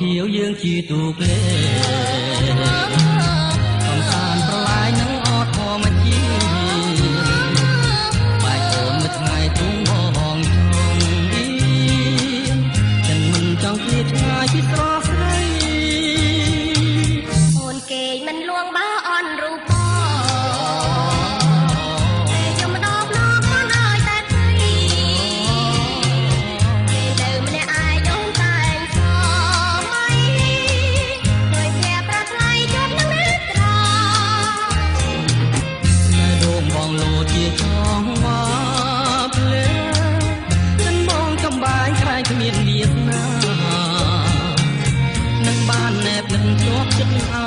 ខៀវយើងជាទូកលេកំសាន្តប្រឡាយនឹងអត់ធម្មជាតិបែកអូនមួយថ្ងៃទុំបងចង់ចិនមិនចង់ឃ្លាតឆ្ងាយពីស្រស់ស្រី អូនគេមិនលួងបើអន់រូប គ្មានវាសនានឹងបានណែបនឹងជាប់ចិត្ត